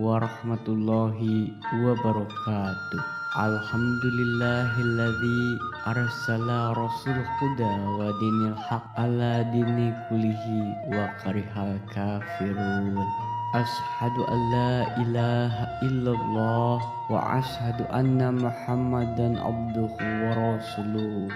warahmatullahi wabarakatuh. Alhamdulillahilladzi arsala rasul huda wa dinil haq ala dini kulihi wa karihal kafirun. Ashhadu an la ilaha illallah wa ashhadu anna Muhammadan abduhu wa rasuluh.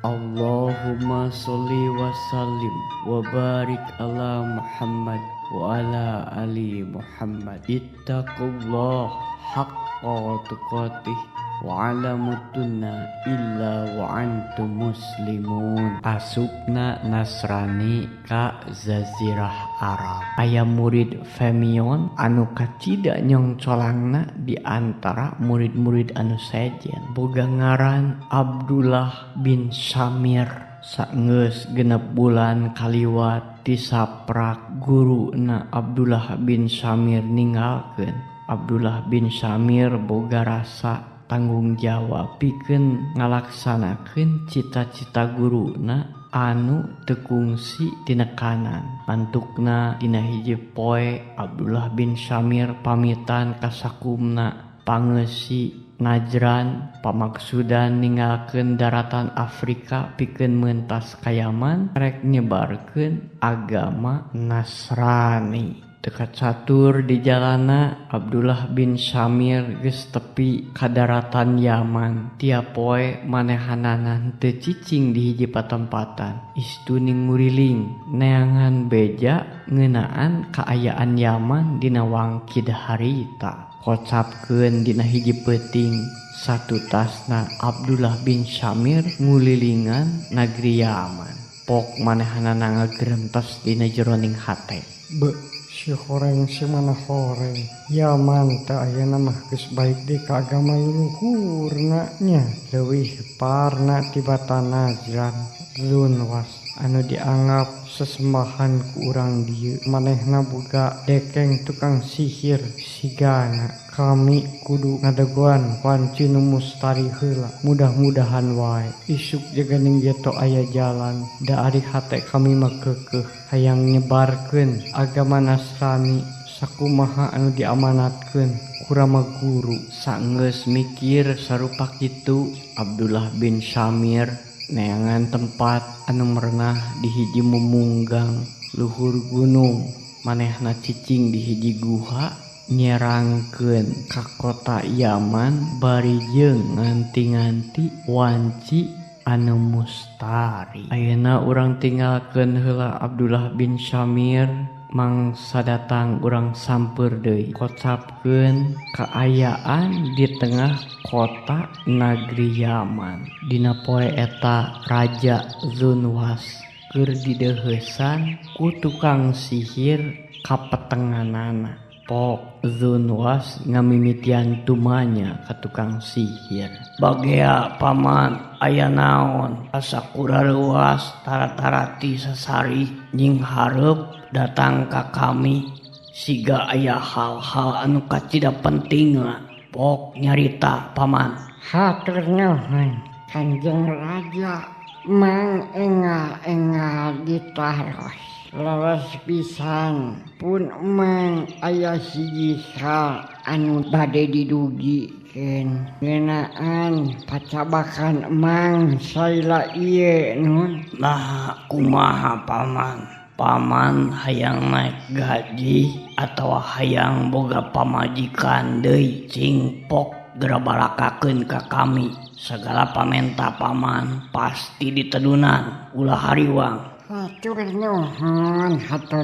Allahumma sholli wa sallim wa barik ala Muhammad wa ala ali Muhammad. Ittaqullah haqqa tuqatih wa ala mutunna illa wa antum muslimun. Asupna Nasrani ka Zazirah Arab. Aya murid Femion anu kacida nyongcolangna di antara murid-murid anu sejen. Boga ngaran Abdullah bin Samir. Saenggeus 6 bulan kaliwat tisaprak guruna Abdullah bin Samir ninggalkeun. Abdullah bin Samir boga rasa tanggung jawab pikeun ngalaksanakeun cita-cita guruna anu teu kungsi tinekanan. Pantukna dina hiji poe Abdullah bin Samir pamitan ka sakumna pangeusi Najran pamaksudan ninggalkeun daratan Afrika pikeun mentas ka Yaman rek nyebarkeun agama Nasrani. Teu catur di jalana Abdullah bin Samir geus tepi ka daratan Yaman. Tiap poe manehanana teu cicing di hiji patempatan. Istuning nguriling neangan beja ngeunaan kaayaan Yaman dina wangkid harita. Kocapkeun dina hiji peuting satutasna Abdullah bin Samir ngulilingan nagri Yaman. Pok manehanana ngagerentes dina jeroning hate. Be, si horeng si mana horeng. Yaman teh ayeuna mah geus baik deui ka agama luluhurna nya. Leuwih parna tibatan Najran Zunwas anu dianggap sesembahan ku urang dieu. Manehna boga dekeng tukang sihir sigana. Kami kudu ngadagoan wanci nu mustari heula. Mudah-mudahan wae isuk jaganing geto aya jalan. Da ari hate kami mah keukeuh hayang nyebarkeun agama Nasrani sakumaha anu diamanatkeun ku rama guru. Saenggeus mikir sarupa kitu Abdullah bin Samir neangan tempat anu merenah di hiji mumunggang luhur gunung. Manehna cicing di hiji guha nyerangkeun ka kota Yaman bari jeung nganti-nganti wanci anu mustari. Ayeuna urang tinggalkeun heula Abdullah bin Samir mangsa datang urang sampeur deui. Kocapkeun kaayaan di tengah kota nagri Yaman. Dina poe eta Raja Zunwas keur dideuheusan ku tukang sihir kapetenganana. Pok Zunwas ngamimitian tumanya ka tukang sihir. Bagea paman aya naon asa kurareuas tara-tarati sasari nying hareup datang ka kami siga aya hal-hal anu kacida pentingna. Pok nyarita paman. Hatur nuhun Kanjeng Raja, mang engal-engal ditaros. Leres pisan pun mang aya hiji hal anu bade didugikeun ngeunaan pacabakan mang saila ieu nun. Nah kumaha paman? Paman hayang naik gaji atawa hayang boga pamajikan deui? Cing pok geura balakakeun ka kami. Sagala pamenta paman pasti ditedunan, ulah hariwang. Hatur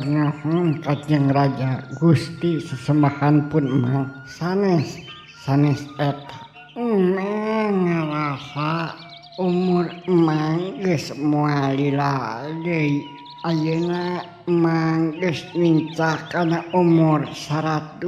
nuhun Kanjeng Raja Gusti sesembahan pun mang sanes sanes eta. Emang ngarasa umur emang geus moal lila deui. Ayeuna emang geus nincak kana umur 170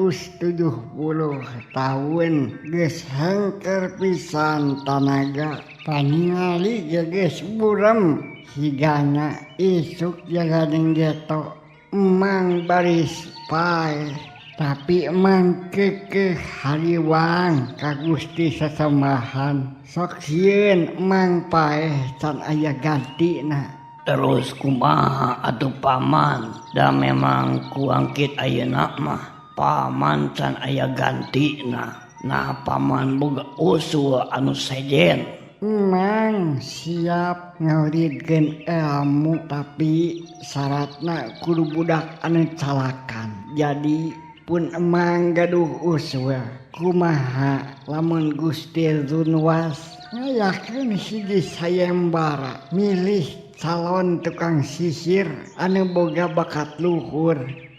tahun, geus hengker pisan tanaga, paningali ge geus burem sigana isuk jaganing geto emang baris paeh. Tapi emang keukeuh hariwang ka Gusti sesembahan, sok sieun emang paeh can aya gantina. Terus kumaha atuh paman? Da memang kuangkit ayeuna mah Paman can aya gantina. Nah paman boga usul anu sejen. Emang siap ngawridkeun ilmu tapi syaratna kudu budak anu calakan. Jadi pun emang gaduh usul kumaha lamun Gusti Zunwas ngayakeun hiji sayembara milih calon tukang sihir anu boga bakat luhur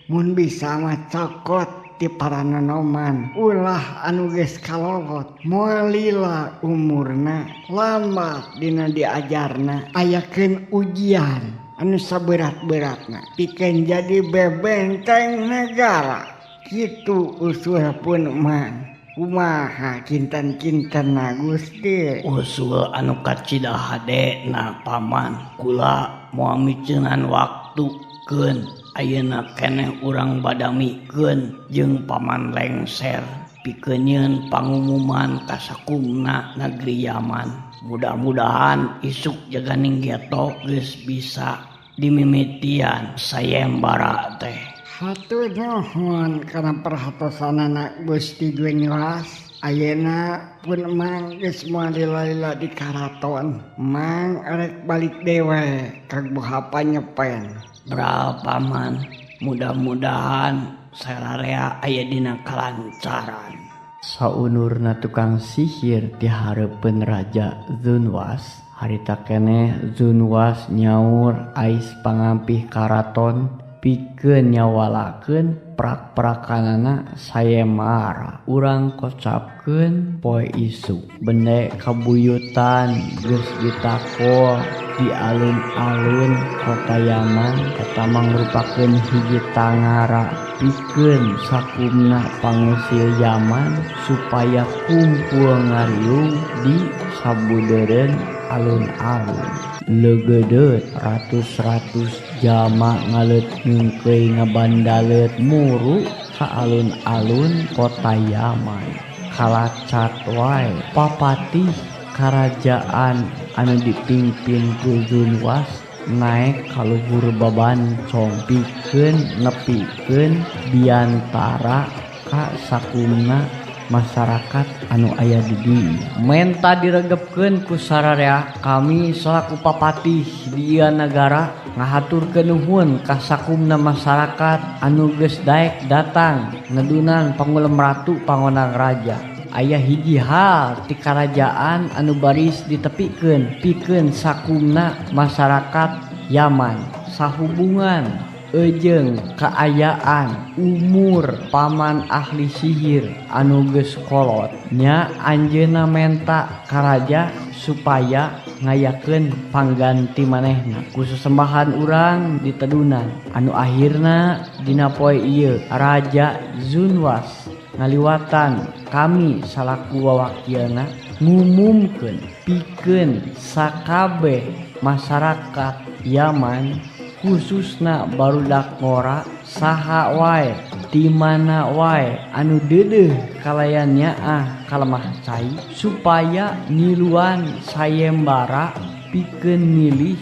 mun bisa mah cokot ti para nonoman ulah anu geus kalolot moal lila umurna lambat dina diajarna ayakeun ujian anu saberat-beratna pikeun jadi bebenteng negara. Kitu usul pun mang kumaha kinten-kintenna Gusti. Usul anu kacida hade na paman kula moal miceunan waktu keun ayeuna keneh urang badamikeun jeung paman lengser pikeun nyieun pangumuman ka sakumna negeri Yaman. Mudah-mudahan isuk jaganing geto geus bisa dimimitian sayembara teh. Hatur nuhun kana perhatosanana Gusti Zunwas. Ayeuna pun mang geus moal lila-lila di karaton. Mang arek balik dewe ka Guha Panyepen. Bral paman, mudah-mudahan sararea aya dina kalancaran. Saunurna tukang sihir di hareupeun Raja Zunwas, harita keneh Zunwas nyaur ais pangampih karaton pikeun nyawalakeun prak-prakanana sayembara. Urang kocapkeun poe isuk bende kabuyutan geus ditakol di alun-alun kota Yaman eta mangrupakeun hiji tangara pikeun sakumna pangusil Yaman supaya kumpul ngariung di sabudeureun alun-alun. Leugeudeut ratus-ratus jalma ngaleut ngeunkeuy ngabandaleut muru ka alun-alun kota Yaman. Kalacat wae papatih karajaan anu dipimpin ku Zunwas naek ka luhur babancong pikeun nepikeun biantara ka sakumna masyarakat anu aya di dieu. Menta diregepkeun ku sararea kami salaku papatih di ieu nagara ngahaturkeun nuhun ka sakumna masyarakat anu geus daek datang ngedunan pangulem ratu pangonang raja. Aya hiji hal ti karajaan anu baris ditepikeun pikeun sakumna masyarakat Yaman sahubungan eujeung kaayaan umur paman ahli sihir anu geus kolot nya anjeunna menta ka raja supaya ngayakeun pangganti manehna ku sesembahan urang di tedunan anu akhirna dina poe ieu Raja Zunwas ngaliwatan kami salaku wawakilna ngumumkeun pikeun sakabeh masyarakat Yaman khususna barudak ngora saha wae di mana wae anu deudeuh kalayan nyaah kalemah cai supaya ngiluan sayembara pikeun milih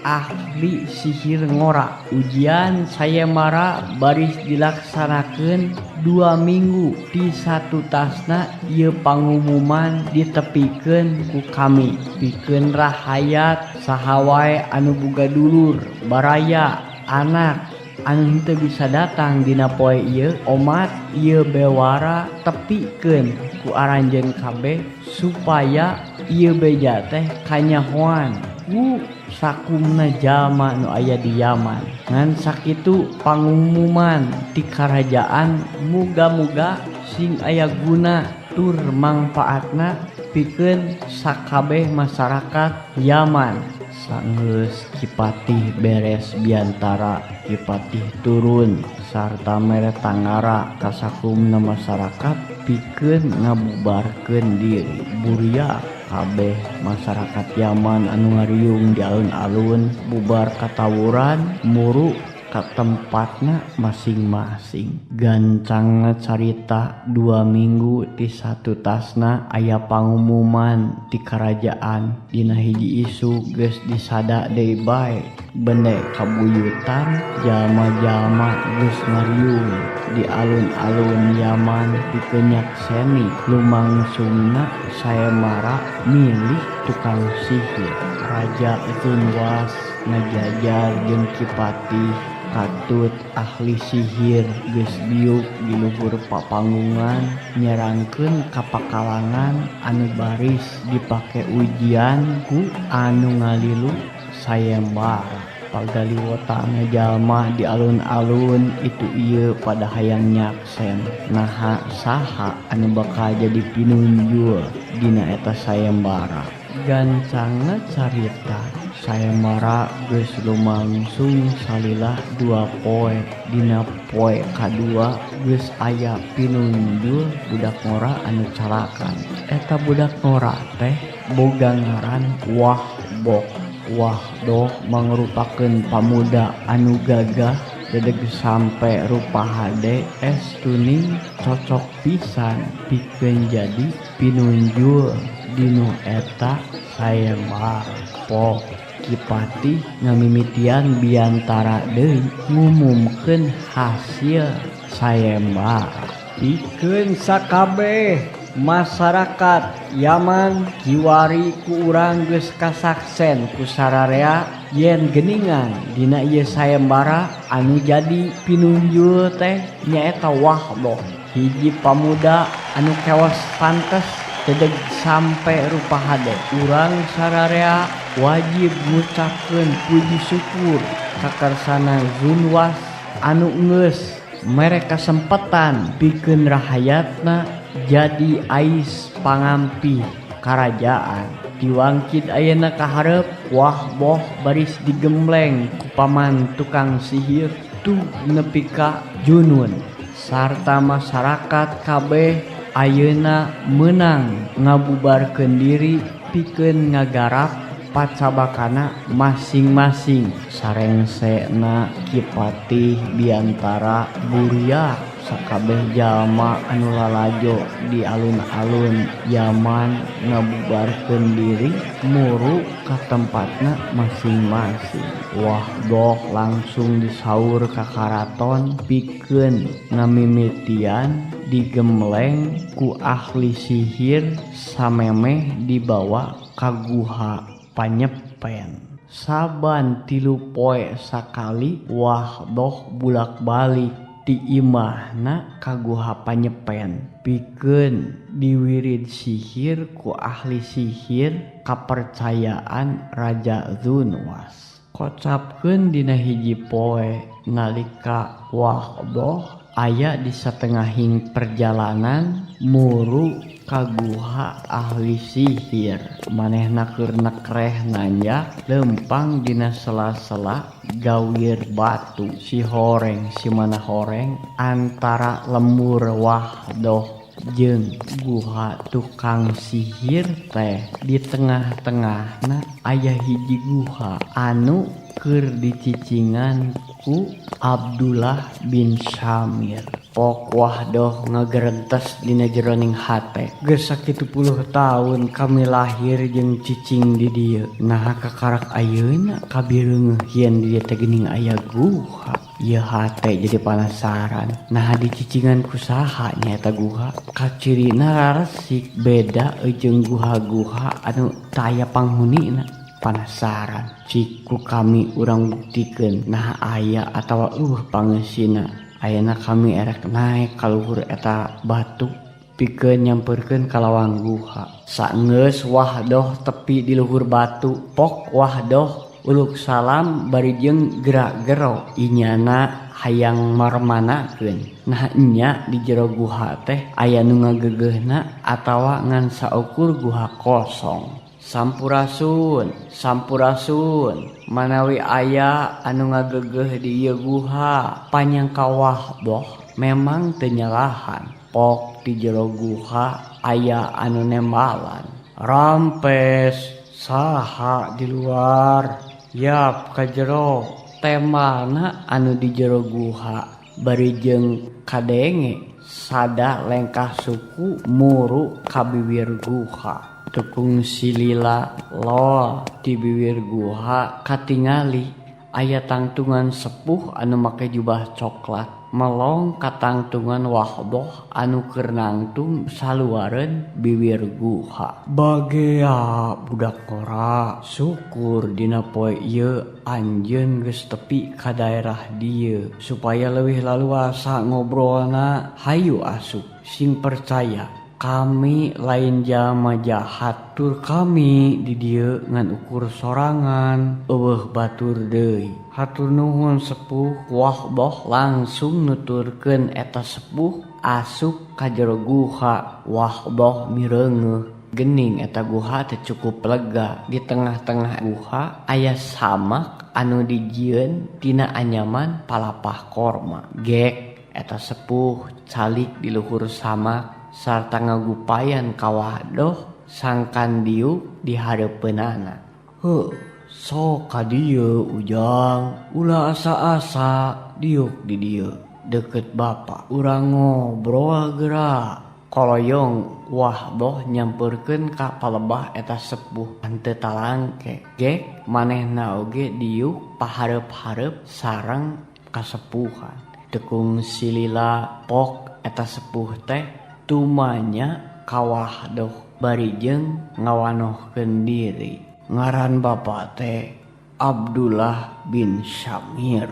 ahli sihir ngora. Ujian sayembara baris dilaksanakeun 2 minggu di satu tasna ieu pangumuman ditepikeun ku kami pikeun rahayat saha wae anu boga dulur baraya anak anu henteu bisa datang dina poe ieu omat ieu bewara tepikeun ku aranjeun kabeh supaya ieu beja teh kanyahoan ku sakumna jalma nu aya di Yaman. Ngan sakitu pangumuman ti karajaan muga-muga sing aya guna tur mangfaatna pikeun sakabeh masyarakat Yaman. Sanggeus Kipatih beres biantara Kipatih turun sarta mere tangara ka sakumna masyarakat pikeun ngabubarkeun diri. Buria kabeh masyarakat Yaman anu ngariung di alun-alun bubar katawuran muru ka tempatna masing-masing. Gancangna carita 2 minggu ti satutasna aya pangumuman ti karajaan. Dina hiji isu geus disada deui bae bende kabuyutan jalma-jalma geus ngariung di alun-alun Yaman pikeun nyakseni lumangsungna sayembara milih tukang sihir. Raja Zunwas ngajajar jeung Kipatih katut ahli sihir geus diuk di luhur papanggungan nyerangkeun ka pakalangan anu baris dipake ujian ku anu ngalilu sayembara. Pagaliwotana jalma di alun-alun itu ieu pada hayang nyaksen naha saha anu bakal jadi pinunjul dina eta sayembara. Gancangna carita sayembara geus lumangsung salila 2 poe. Dina poe kadua geus aya pinunjul budak ngora anu calakan. Eta budak ngora teh boga ngaran Wahbok. Wahdoh mangrupakeun pamuda anu gagah dedeg sampe rupa hade estuning cocok pisan pikeun jadi pinunjul dinu eta sayembara. Pok Kipatih ngamimitian biantara deui ngumumkeun hasil sayembara. Pikeun sakabeh masyarakat Yaman kiwari ku urang geus kasaksen ku sararea yen geningan dina ieu sayembara anu jadi pinunjul teh nyaeta Wahdoh, hiji pamuda anu kewas pantes dedeg sampe rupa hade. Urang sararea wajib ngucapkeun puji syukur kakarsana Zunwas anu geus mere kasempetan pikeun rahayatna jadi ais pangampih karajaan. Diwangkid ayeuna ka hareup Wahboh baris digembleng ku paman tukang sihir tuh nepi ka junun sarta masyarakat kabeh ayeuna meunang ngabubarkeun diri pikeun ngagarap pacabakana masing-masing. Sarengsena Kipatih biantara buria sakabeh jalma anu lalajo di alun-alun Yaman ngabubarkeun diri muru ka tempatna masing-masing. Wahdoh langsung disaur ka karaton pikeun ngamimitian digemleng ku ahli sihir samemeh dibawa ka guha panyepen. Saban 3 poe sakali Wahdoh bulak-balik ti imahna ka guha panyepen pikeun diwirid sihir ku ahli sihir kapercayaan Raja Zunwas. Kocapkeun dina hiji poe nalika Wahdoh aya di satengahing perjalanan muru ka guha ahli sihir. Manehna keur nekreh nanjak lempang dina sela-sela gawir batu. Si horeng si mana horeng antara lembur Wahdoh jeung guha tukang sihir teh di tengah-tengahna aya hiji guha anu keur dicicingan ku Abdullah bin Samir. Pok Wahdoh ngagerentes dina jeroning hate. Geus sakitu puluh tahun kami lahir jeung cicing di dieu. Naha kakarak ayeuna kabireungeuh yen di dieu teh geuning aya guha. Ieu hate jadi penasaran. Naha dicicingan ku saha nya eta guha? Kacirina raresik beda jeung guha-guha anu teu aya panghunina. Penasaran. Cik ku kami urang buktikeun naha aya atawa eueuh pangeusina. Ayeuna kami erek naek ka luhur eta batu pikeun nyamperkeun ka lawang guha. Saenggeus Wahdoh tepi di luhur batu, pok Wahdoh uluk salam bari jeung gerak-gero inyana hayang marmanakeun. Nah nya di jero guha teh aya nu ngageugeuhna atawa ngan saukur guha kosong. Sampurasun, sampurasun, manawi aya anu ngageugeuh di ieu guha, panyangka Wahdoh memang teu nyalahan. Pok di jero guha aya anu nembalan. Rampes, saha di luar, yap ka jero. Tembalna anu di jero guha bari jeung kadenge sada lengkah suku muru ka biwir guha. Teu kungsi lila lol ti biwir guha katingali aya tangtungan sepuh anu make jubah coklat melong ka tangtungan Wahdoh anu keur nangtung saluareun biwir guha. Bagea budak ngora, syukur dina poe ieu anjeun geus tepi ka daerah dieu supaya leuwih laluasa ngobrolna. Hayu asup, sing percaya kami lain jalma jahat tur kami di dieu ngan ukur sorangan eueuh batur deui. Hatur nuhun sepuh. Wahdoh langsung nuturkeun eta sepuh asup ka jero guha. Wahdoh mireungeuh gening eta guha teh cukup lega. Di tengah-tengah guha aya samak anu dijieun tina anyaman palapah korma. Gek eta sepuh calik di luhur samak sarta ngagupayan ka Wahdoh sangkan diuk di hareupeunana. Heuh, sok ka dieu Ujang, ulah asa-asa diuk di dieu deket bapa. Urang ngobrol geura. Koloyong Wahdoh nyampeurkeun ka palebah eta sepuh henteu talangke. Gek manehna oge diuk pahareup-hareup sareng kasepuhan. Teu kungsi lila pok eta sepuh teh tumanya ka Wahdoh bari jeung ngawanohkeun diri. Ngaran bapa teh Abdullah bin Syamir,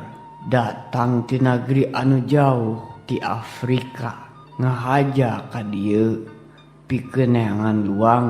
datang ti nagri anu jauh ti Afrika ngahaja ka dieu pikeun neangan luang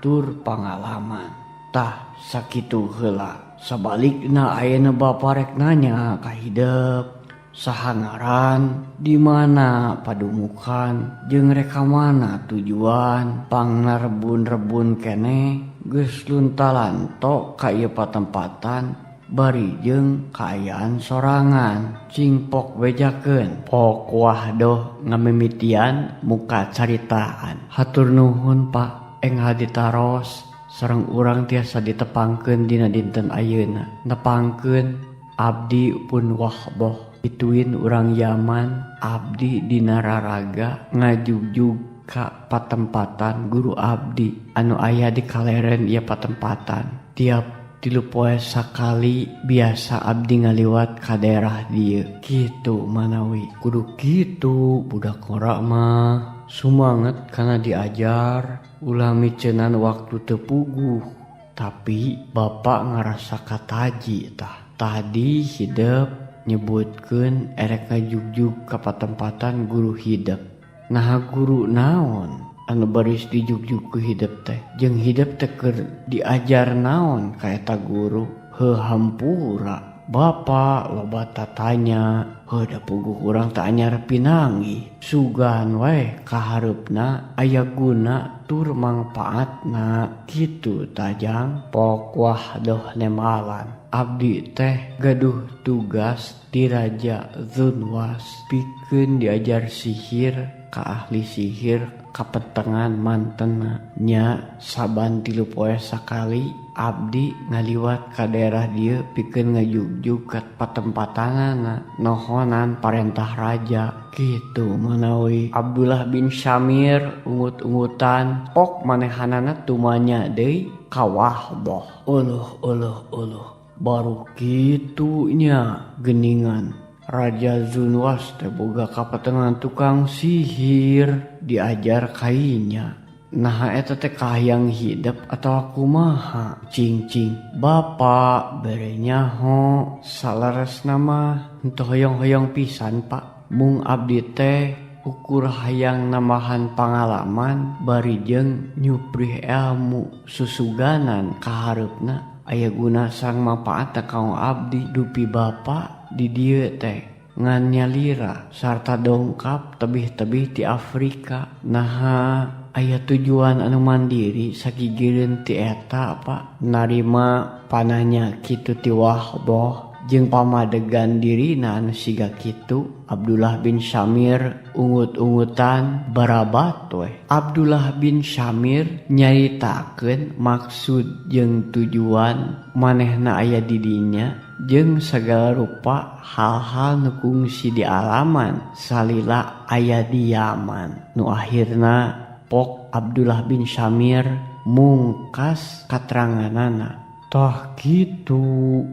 tur pangalaman. Tah sakitu heula. Sabalikna ayeuna bapa rek nanya ka hidep. Saha ngaran, di mana padumukan, jeung rek ka mana tujuan. Pangnarebun-rebun keneh geus lunta-lanto ka ieu patempatan bari jeung kaayaan sorangan. Cing pok bejakeun. Pok Wahdoh ngamimitian muka caritaan. Hatur nuhun Pak, enggal ditaros sareng urang tiasa ditepangkeun dina dinten ayeuna. Nepangkeun abdi pun Wahdoh pituin urang Yaman, abdi dina raraga ngajugjug ka patempatan guru abdi anu aya di kaleren ieu patempatan. Tiap 3 poe sakali biasa abdi ngaliwat ka daerah dieu. Kitu manawi kudu kitu budak ngora mah sumanget kana diajar, ulah miceunan waktu teu puguh. Tapi bapak ngarasa kataji tah. Tadi hidep nyebutkeun erek ngajugjug ka patempatan guru hidep. Naha guru naon anu baris dijugjug ku hidep teh? Jeung hidep teh keur diajar naon ka eta guru? Heuh hampura. Bapa loba tatanya, heuh da puguh urang teh anyar pinanggih. Sugan wae kahareupna aya guna tur mangpaatna. Kitu tajang. Pok Wahdoh nemalan. Abdi teh gaduh tugas di Raja Zunwas pikeun diajar sihir ka ahli sihir kapetengan mantena. Nya saban 3 poe sakali abdi ngaliwat ka daerah dieu pikeun ngajugjug ka patempatanana nohonan parentah raja. Kitu manawi. Abdullah bin Syamir ungut-ungutan pok manehanana tumanya deui ka Wahdoh. Uluh uluh uluh. Baru kitunya geningan Raja Zunwas teh boga kapetengan tukang sihir diajar kainya. Naha eta teh kahayang hidep atawa kumaha? Cing-cing bapa bere nyaho saleresna mah henteu hoyong-hoyong pisan Pak. Mung abdi teh ukur hayang nambahan pangalaman bari jeung nyuprih ilmu susuganan kahareupna aya guna sareng manfaatna kanggo abdi. Dupi bapa di dieu teh ngan nyalira sarta dongkap tebih-tebih ti Afrika. Naha aya tujuan anu mandiri sagigireun ti eta Pak? Narima pananya kitu ti Wahdoh jeung pamadegan dirina anu siga kitu. Abdullah bin Syamir ungut-ungutan barabat weh. Abdullah bin Syamir nyaritakeun maksud jeung tujuan manehna aya di dinya. jeung sagala rupa hal-hal nu kungsi di alaman salila aya di Yaman. Nu akhirna Pok Abdullah bin Samir mungkas kateranganana. Tah kitu.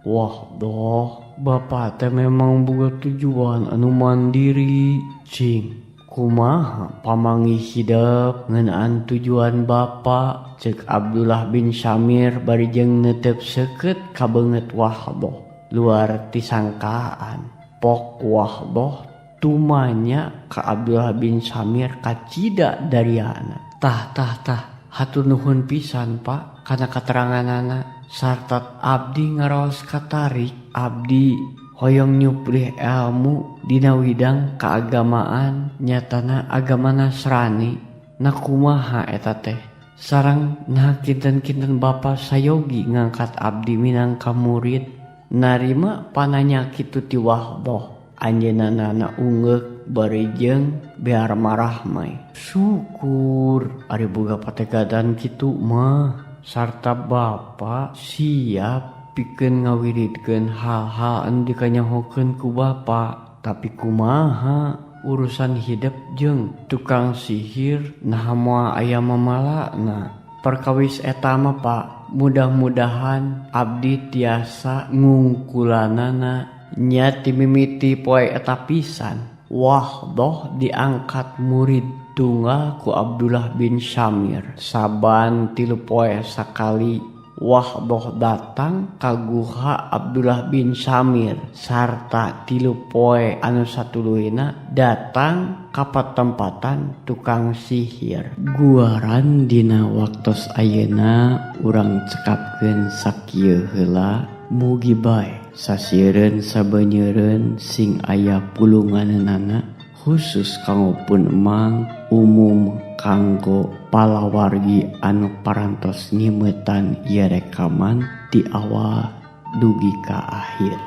Wah doh, bapak teh memang boga tujuan anu mandiri. Cing, kumaha pamanggih hidep ngeunaan tujuan bapak? Cek Abdullah bin Samir bari jeung neuteup seukeut ka beungeut Wahdoh. Luar tisangkaan, Pok Wahdoh tumanya ka Abdullah bin Samir kacida dariana. Tah tah tah, hatur nuhun pisan Pak kana kateranganana. Sarta abdi ngaraos katarik, abdi hoyong nyuplih ilmu dina widang keagamaan nyatana agama Nasrani. Na kumaha eta teh? Sareng nah kinten-kinten bapa sayogi ngangkat abdi minangka murid. Narima pananya kitu ti Wahdoh, anjeunna ungeuk bari jeung bear marahmai. Syukur ari boga pategadan kitu mah. Sarta bapa siap pikeun ngawiridkeun hal-hal anu dikanyahokeun ku bapa. Tapi kumaha urusan hidep jeung tukang sihir naha moal aya mamalana. Perkawis eta mah Pak, mudah-mudahan abdi tiasa ngungkulanana. Nya ti mimiti poe eta pisan Wahdoh diangkat murid tunggal ku Abdullah bin Samir. Saban 3 poe sakali Wahdoh datang ka guha Abdullah bin Samir sarta 3 poe anu satuluyna datang ka patempatan tukang sihir. Guaran dina waktos ayeuna urang cekapkeun sakieu heula. Mugi bae sasieureun sabenyeureun sing aya pulunganana khusus kanggo pun emang, umum kanggo palawargi anu parantos nyimetan ieu rekaman ti awal dugi ka akhir.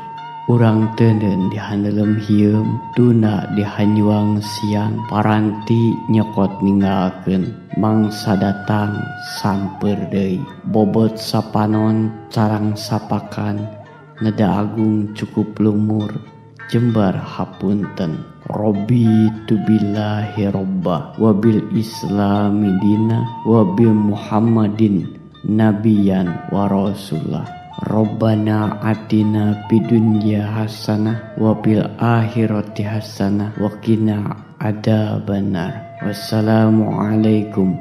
Urang teuneun dihandelem hieum, tuna dihanyuang siang, paranti nyokot ninggalkeun, mangsa datang samper deui, bobot sapanon carang sapakan, neda agung cukup lumur, jembar hapunten. Robi tubillahi robba wabil islami dina wabil muhammadin nabiyan wa rasulah. Rabbana atina fid dunya hasanah wa fil akhirati hasanah wa qina adzabannar. Wassalamualaikum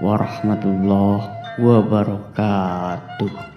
warahmatullahi wabarakatuh.